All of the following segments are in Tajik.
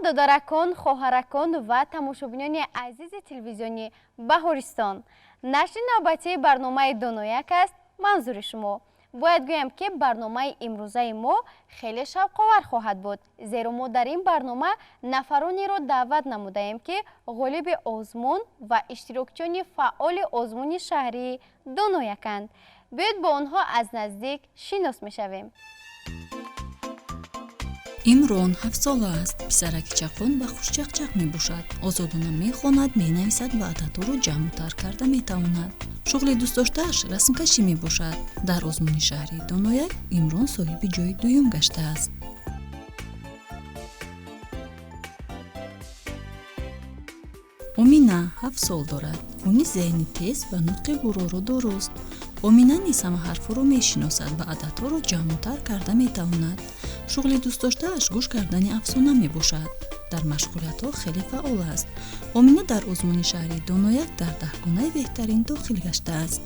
Додаракон, хоҳаракон ва тамошобинони азизи телевизиони Баҳористон. Нашри навбатии барномаи Донояк аст манзури шумо. Бояд гӯям, ки барномаи имрӯзаи мо хеле шавқовар хоҳад буд, зеро мо дар ин барнома нафаронеро даъват намудаем, ки ғолиби озмун ва иштирокчиёни фаъоли озмуни шаҳрии Донояканд. Биёед, бо онҳо аз наздик шинос мешавем. Имрон 7-сола аст. Писараки чаққон ва хушчақчақ мебошад. Озодона мехонад, менависад ва ададҳоро ҷамъу тарк карда метавонад. Шуғли дӯстдоштааш расмкашӣ мебошад. Дар озмуни шаҳрии Донояк Имрон соҳиби ҷои дуюм гаштааст. Омина 7 сол дорад. Ӯ низ зеҳни тез ва нутқи буроро дорост. Омина низ ҳама ҳарфҳоро мешиносад ва ададҳоро ҷамъу тарк карда метавонад. Шуғли дӯстдоштааш гӯш кардани афсона мебошад. Дар машғулиятҳо хеле фаъол аст. Омина дар озмуни шаҳрии Донояк дар 10-гонаи беҳтарин дохил гаштааст.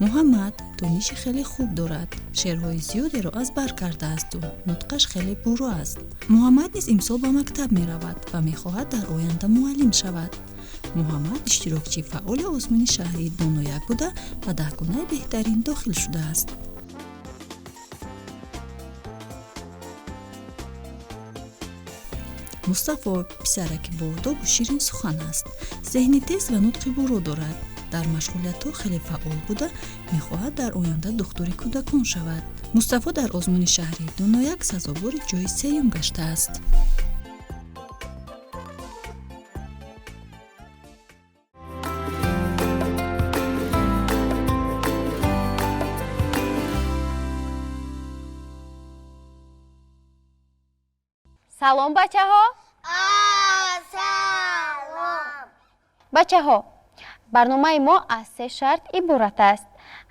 Муҳаммад дониши хеле хуб дорад. Шеърҳои зиёдеро аз бар кардаасту нутқаш хеле буро аст. Муҳаммад низ имсол ба мактаб меравад ва мехоҳад дар оянда муаллим шавад. Муҳаммад иштирокчии фаъоли озмуни шаҳрии Донояк буда, ба 10-гонаи беҳтарин дохил шудааст. Мустафо писараки боодобу ширинсухан аст. Зеҳни тез ва нутқи буро дорад. Дар машғулиятҳо хеле фаъол буда, мехоҳад дар оянда духтури кӯдакон шавад. Мустафо дар озмуни шаҳрии Донояк сазовори ҷои сеюм гаштааст. Салом, бачаҳо! Салом! Бачаҳо, барномаи мо аз се шарт иборат аст.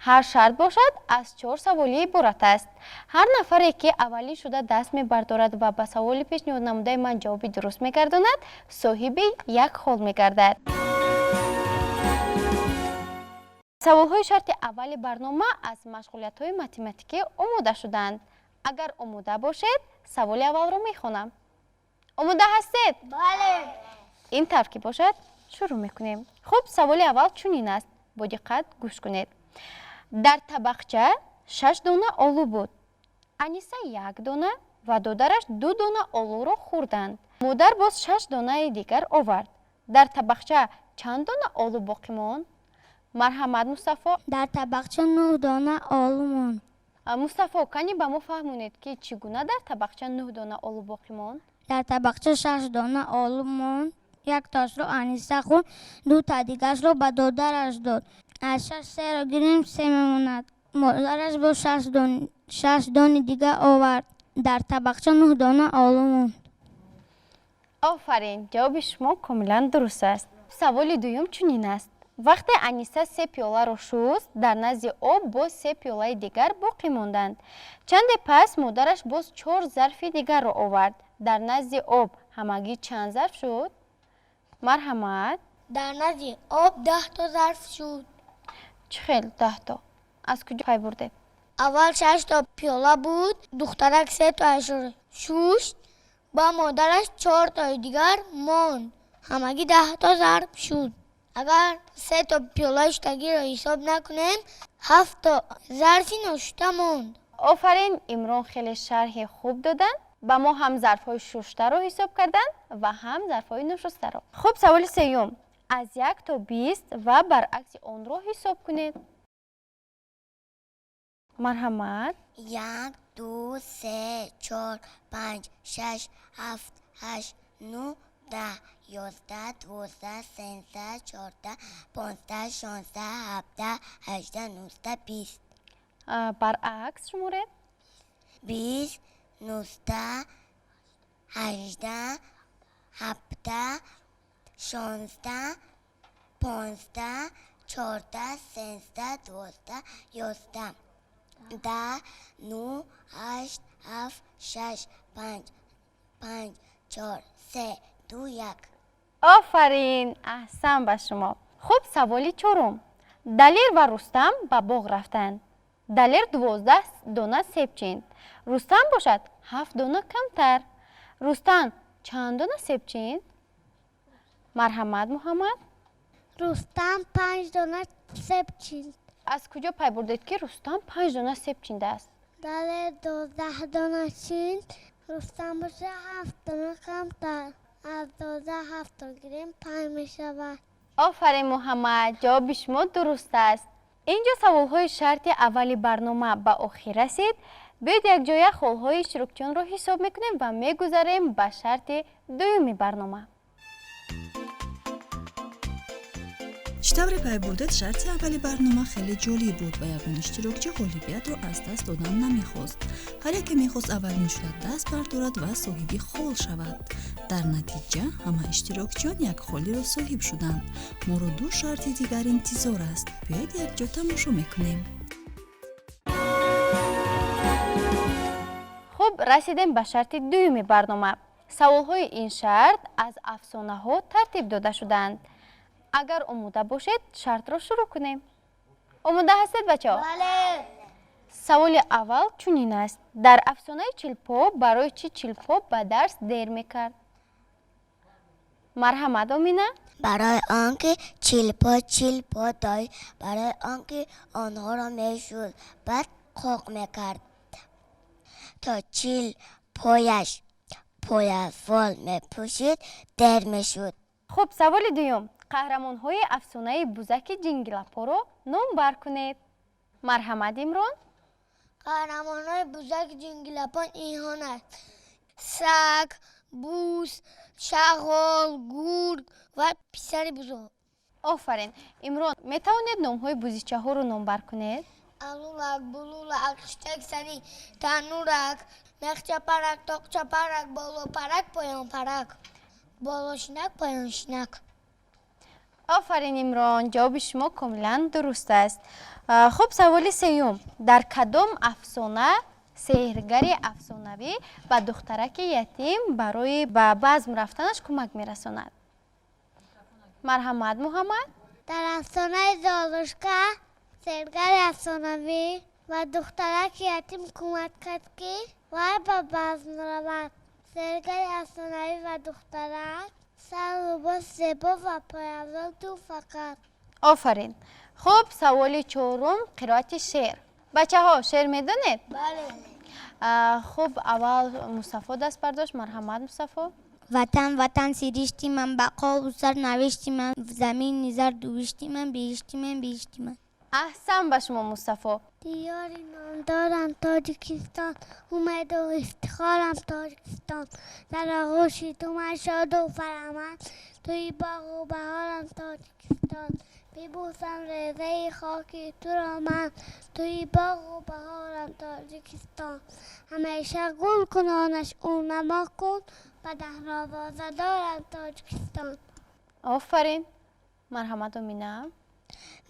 Ҳар шарт бошад, аз чор саволӣ иборат аст. Ҳар нафаре, ки аввалин шуда даст мебардорад ва ба саволи пешниҳод намудаи ман ҷавоби дуруст мегардонад, соҳиби як хол мегардад. Саволҳои шарти аввали барнома аз машғулиятҳои математикӣ омода шудаанд. Агар омода бошед, саволи аввалро мехонам. Омода ҳастед? Бале! Ин тавр ки бошад, шурӯъ мекунем. Хуб, саволи аввал чунин аст, бо диққат гӯш кунед. Дар табақча шаш дона олу буд. Аниса як дона ва додараш ду дона олуро хӯрданд. Модар боз шаш донаи дигар овард. Дар табақча чанд дона олу боқӣ монд? Марҳамат, Мустафо. Дар табақча нӯҳ дона олу монд. Мустафо, кани ба мо фаҳмонед, ки чӣ гуна дар табақча нӯҳ дона олу боқӣ монд? Дар табақча шаш дона олу монд. Яктошро Аниса хӯрд, дута дигарашро ба додараш дод. Аз шаш серо гирем, се мемонад. Модараш боз шаш дони дигар овард. Дар табақча нӯҳ дона олу монд. Офарин, ҷавоби шумо комилан дуруст аст. Саволи дуюм чунин аст. Вақте Аниса се пиёларо шуст, дар назди об боз се пиёлаи дигар боқӣ монданд. Чанде пас модараш боз чор зарфи дигарро овард. Дар назди об ҳамагӣ чанд зарф шуд? Марҳамат. Дар назди об 10-то зарф шуд. Чӣ хел 10-то? Аз куҷо пай бурдед? Аввал шашто пиёла буд, духтарак сетоашро шушт, ба модараш чортои дигар монд. Ҳамагӣ 10-то зарф шуд. Агар сето пиёлаи шуштагиро ҳисоб накунем, ҳафтто зарфи ношушта монд. Офарин, Имрон хеле шарҳи хуб доданд. Ба мо ҳам зарфҳои шуштаро ҳисоб карданд ва ҳам зарфҳои ношустаро. Хуб, саволи сеюм: аз 1 то 20 ва баръакси онро ҳисоб кунед. Марҳамат. Як, ду, се, чор, панҷ, шаш, ҳафт, ҳашт, нӯҳ, 10, 11, 12, 13, 14, 15, 16, 17, 18, 19, 20. Баръакс шуморед. 20, 19, 18, 17, 16, 15, 14, 13, 12, 11, 10, нӯҳ, ҳашт, ҳафт, шаш, панҷ, панҷ, чор, се, ду, як. Офарин, аҳсан ба шумо. Хуб, саволи чорум: Далер ва Рустам ба боғ рафтанд. Далер 12 дона себ чинд, Рустам бошад 7 дона камтар. Рустам чанд дона себ чинд? Марҳамат, Муҳаммад. Рустам 5 дона себ чинд. Аз куҷо пай бурдед, ки Рустам 5 дона себ чиндааст? Далер 12 дона чинд, Рустам боша 7 дона камтар. Аз 12 7 гирем, 5 мешавад. Офарин, Муҳаммад, ҷавоби шумо дуруст аст. Инҷо саволҳои шарти аввали барнома ба охир расид. Биёед, якҷоя холҳои иштирокчиёнро ҳисоб мекунем ва мегузарем ба шарти дуюми барнома. Чӣ тавре пай бурдед, шарти аввали барнома хеле ҷолиб буд ва ягон иштирокчӣ ғолибиятро аз даст додан намехост. Ҳар яке мехост аввалин шуда даст бардорад ва соҳиби хол шавад. Дар натиҷа ҳама иштирокчиён як холиро соҳиб шуданд. Моро ду шарти дигар интизор аст. Биёед, якҷо тамошо мекунем. Хуб, расидем ба шарти дуюми барнома. Саволҳои ин шарт аз афсонаҳо тартиб дода шудаанд. Агар омода бошед, шартро шурӯъ кунем. Омода ҳастед, бачаҳо? Бале. Саволи аввал чунин аст: дар афсонаи Чилпо барои чӣ Чилпо ба дарс дер мекард? Марҳамат, Омина. Барои он ки Чилпо 40 по дошт, барои он ки онҳоро мешуст, баъд қоқ мекард, то 40 пояш пойафзол мепӯшид, дер мешуд. Хуб, саволи дуюм: қаҳрамонҳои афсонаи Бузаки Ҷингилапоро номбар кунед. Марҳамат, Имрон. Қаҳрамонҳои Бузаки Ҷингилапон инҳоанд: саг, буз, шағол, гург ва писари бузо. Офарин, Имрон. Метавонед номҳои бузичаҳоро номбар кунед? Алулак, булулак, хиштакзанӣ, танӯрак, мехчапарак, тоқчапарак, болопарак, поёнпарак, болошинак, поёншинак. Офарин, Имрон, ҷавоби шумо комилан дуруст аст. Хуб, саволи сеюм: дар кадом афсона сеҳргари афсонавӣ ба духтараки ятим барои ба базм рафтанаш кӯмак мерасонад? Марҳамат, Муҳаммад. Дар афсонаи Золушка сеҳргари афсонавӣ ба духтараки ятим кӯмак кард, ки вай ба базм равад. Сеҳргари афсонавӣ ба духтарак сару либоси зебо ва пойафзол туҳфа кард. Офарин. Хуб, саволи чорум: қироати шеър. Бачаҳо, шеър медонед? Бале. Хуб, аввал Мустафо даст бардошт. Марҳамат, Мустафо. Ватан, Ватан, сиришти ман, бақову сарнавишти ман, замини зардувишти ман, биҳишти ман, биҳишти ман. Аҳсан ба шумо, Мустафо. Диёри номдорам Тоҷикистон, умеду ифтихорам Тоҷикистон, дар оғӯши ту ман шоду фараҳманд, туи боғу баҳорам Тоҷикистон. Бибӯсам резаи хоки туро ман, туи боғу баҳорам Тоҷикистон. Ҳамеша гул кунонаш ӯ намо кун, ба даҳровоза дорам Тоҷикистон. Офарин. Марҳамат, Омина.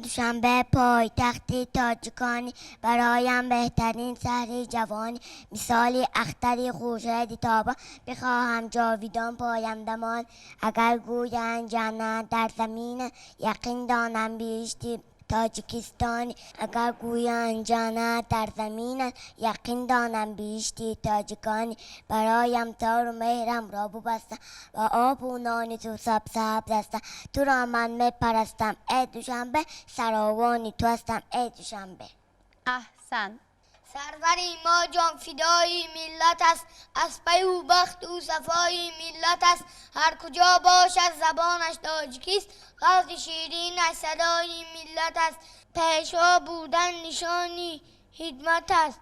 Душанбе, пойтахти тоҷиконӣ, бароям беҳтарин шаҳри ҷавонӣ. Мисоли ахтари хуршеди тобон, бихоҳам ҷовидон пояндамон. Агар гӯянд ҷаннат дар замин, яқин донам биҳишти тоҷикистонӣ. Агар гӯянд ҷаннат дар замин, яқин донам биҳишти тоҷиконӣ. Бароям тору меҳрам ро бубастам, ва обу нони ту сабсабз ҳастам. Туро ман мепарастам, эй Душанбе, саровони ту ҳастам, эй Душанбе. Аҳсан. Сарвари мо ҷонфидои миллат аст, аз паю бахту сафои миллат аст. Ҳар куҷо бошад, забонаш тоҷикист, ғавзи ширинаш садои миллат аст. Пешво будан нишони ҳикмат аст,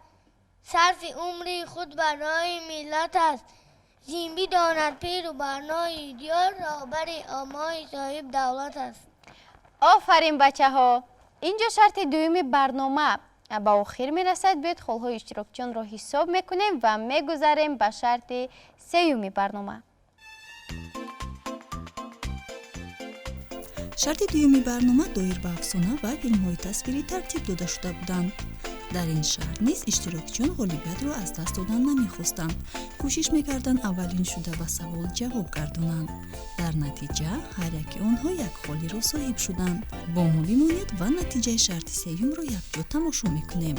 сарфи умри худ барои миллат аст. Зин бидонад пиру барнои диёр, роҳбари оммаи соҳиб давлат аст. Офарин, бачаҳо. Инҷо шарти дуюми барнома ба охир мерасад. Биёед, холҳои иштирокчиёнро ҳисоб мекунем ва мегузарем ба шарти сеюми барнома. Шарти дуюми барнома доир ба афсона ва филмҳои тасвирӣ тартиб дода шуда буданд. Дар ин шарт низ иштирокчиён ғолибиятро аз даст додан намехостанд, кӯшиш мекарданд аввалин шуда ба савол ҷавоб гардонанд. Дар натиҷа ҳар яки онҳо як холиро соҳиб шуданд. Бо мо бимонед ва натиҷаи шарти сеюмро якҷо тамошо мекунем.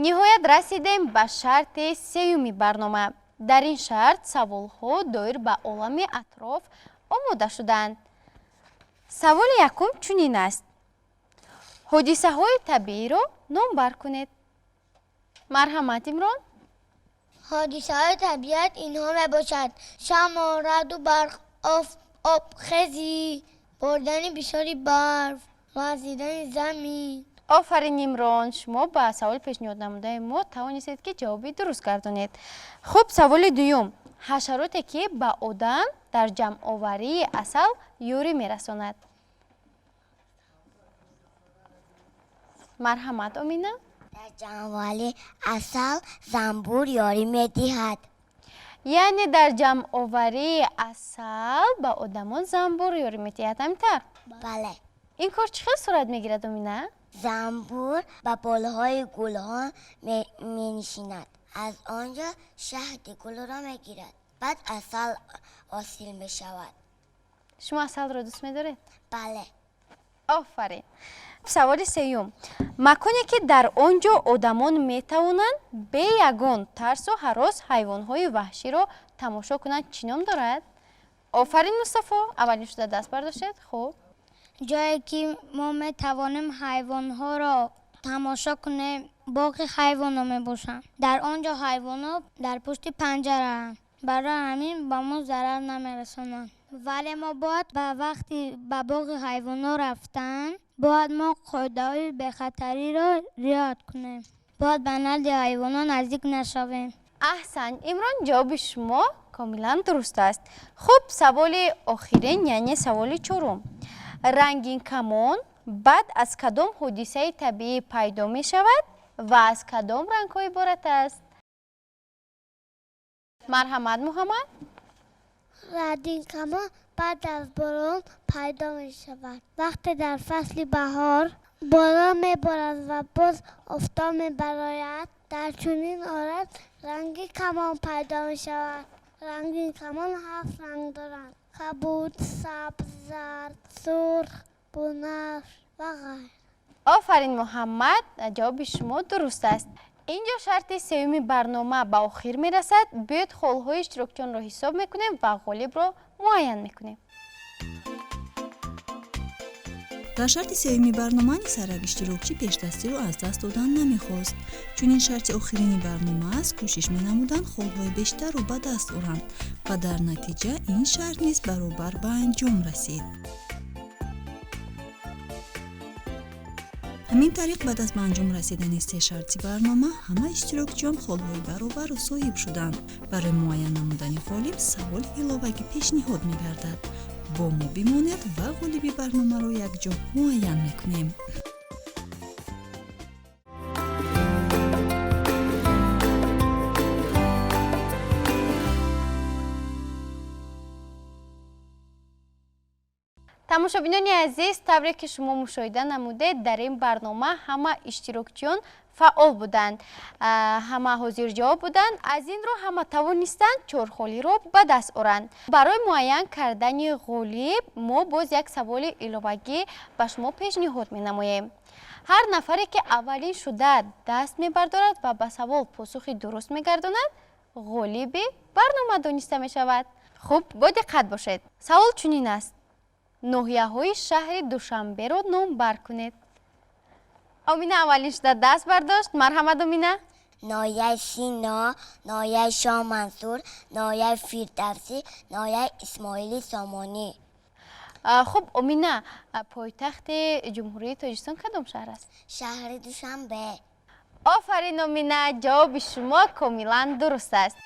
Ниҳоят расидем ба шарти сеюми барнома. Дар ин шарт саволҳо доир ба олами атроф омода шудаанд. Саволи якум чунин аст: ҳодисаҳои табииро номбар кунед. Марҳамат, Имрон. Ҳодисаҳои табиат инҳо мебошад: шамол, раъду барқ, обхезӣ, боридани бисёри барф, вазидани замин. Офарин, Имрон, шумо ба саволи пешниҳоднамудаи мо тавонистед, ки ҷавоби дуруст гардонед. Хуб, саволи дуюм: ҳашароте, ки ба одам дар ҷамъоварии асал ёрӣ мерасонад. Марҳамат, Омина. Дар ҷамъоварии асал занбур ёрӣ медиҳад. Яъне дар ҷамъоварии асал ба одамон занбур ёрӣ медиҳад, ҳамин тавр? Бале. Ин кор чӣ хел сурат мегирад, Омина? Занбур ба болҳои гулҳо менишинад, аз он ҷо шаҳди гулро мегирад, баъд асал ҳосил мешавад. Шумо асалро дӯст медоред? Бале. Офарин. Саволи сеюм: маконе, ки дар он ҷо одамон метавонанд бе ягон тарсу ҳарос ҳайвонҳои ваҳширо тамошо кунанд, чӣ ном дорад? Офарин, Мустафо, аввалин шуда даст бардоштед. Хуб. Ҷое ки мо метавонем ҳайвонҳоро тамошо кунем, боғи ҳайвонҳо мебошанд. Дар он ҷо ҳайвонҳо дар пушти панҷараанд, барои ҳамин ба мо зарар намерасонанд. Вале мо бояд ба вақти ба боғи ҳайвонҳо рафтан, бояд мо қоидаҳои бехатариро риоят кунем, бояд ба назди ҳайвонҳо наздик нашавем. Аҳсан, Имрон, ҷавоби шумо комилан дуруст аст. Хуб, саволи охирин, яъне саволи чорум: рангинкамон баъд аз кадом ҳодисаи табиӣ пайдо мешавад ва аз кадом рангҳо иборат аст? Марҳамат, Муҳаммад. Рангинкамон баъд аз борон пайдо мешавад. Вақте дар фасли баҳор борон меборад ва боз офтоб мебарояд, дар чунин ҳолат ранги камон пайдо мешавад. Рангинкамон ҳафт ранг дорад: кабуд, сабз, зард, сурх, бунафш ва ғайра. Офарин, Муҳаммад, ҷавоби шумо дуруст аст. Ин ҷо шарти сеюми барнома ба охир мерасад. Биёед, холҳои иштирокчиёнро ҳисоб мекунем ва ғолибро муайян мекунем. Дар шарти сеюми барнома низ ҳар як иштирокчӣ пешдастиро аз даст додан намехост. Чунин шарти охирини барнома аст, кӯшиш менамуданд холҳои бештарро ба даст оранд ва дар натиҷа ин шарт низ баробар ба анҷом расид. Ҳамин тариқ, баъд аз ба анҷом расидани се шарти барнома, ҳама иштирокчиён холҳои баробарро соҳиб шуданд. Барои муайян намудани ғолиб саволи иловагӣ пешниҳод мегардад. Бо мо бимонед ва ғолиби барномаро якҷо муайян мекунем. Тамошобинони азиз, тавре ки шумо мушоҳида намудед, дар ин барнома ҳама иштирокчиён фаъол буданд, ҳама ҳозирҷавоб буданд. Аз ин рӯ ҳама тавонистанд чорхолиро ба даст оранд. Барои муайян кардани ғолиб мо боз як саволи иловагӣ ба шумо пешниҳод менамоем. Ҳар нафаре, ки аввалин шуда даст мебардорад ва ба савол посухи дуруст мегардонад, ғолиби барнома дониста мешавад. Хуб, бо диққат бошед. Савол чунин аст: ноҳияҳои шаҳри Душанберо номбар кунед. Омина аввалин шуда даст бардошт. Марҳамат, Омина. Ноҳияи Сино, ноҳияи Шоҳмансур, ноҳияи Фирдавсӣ, ноҳияи Исмоили Сомонӣ. Хуб, Омина, пойтахти Ҷумҳурии Тоҷикистон кадом шаҳр аст? Шаҳри Душанбе. Офарин, Омина, ҷавоби шумо комилан дуруст аст.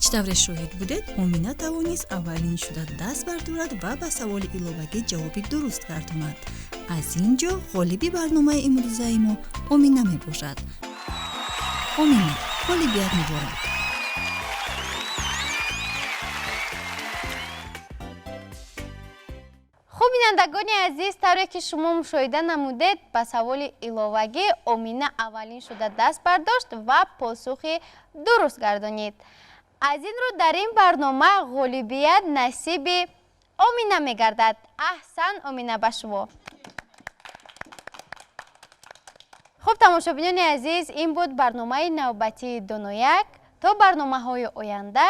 Чӣ тавре шоҳид будед, Омина тавонист аввалин шуда даст бардорад ва ба саволи иловагӣ ҷавоби дуруст гардонад. Аз ин ҷо ғолиби барномаи имрӯзаи мо Омина мебошад. Омина, ғолибият муборак! Хуб, бинандагони Бинандагони азиз, тавре ки шумо мушоҳида намудед, ба саволи иловагӣ Омина аввалин шуда даст бардошт ва посухи дуруст гардонид. Аз ин рӯ дар ин барнома ғолибият насиби Омина мегардад. Аҳсан, Омина, ба шумо. Хуб, тамошобинони азиз, ин буд барномаи навбатии Донояк. То барномаҳои оянда.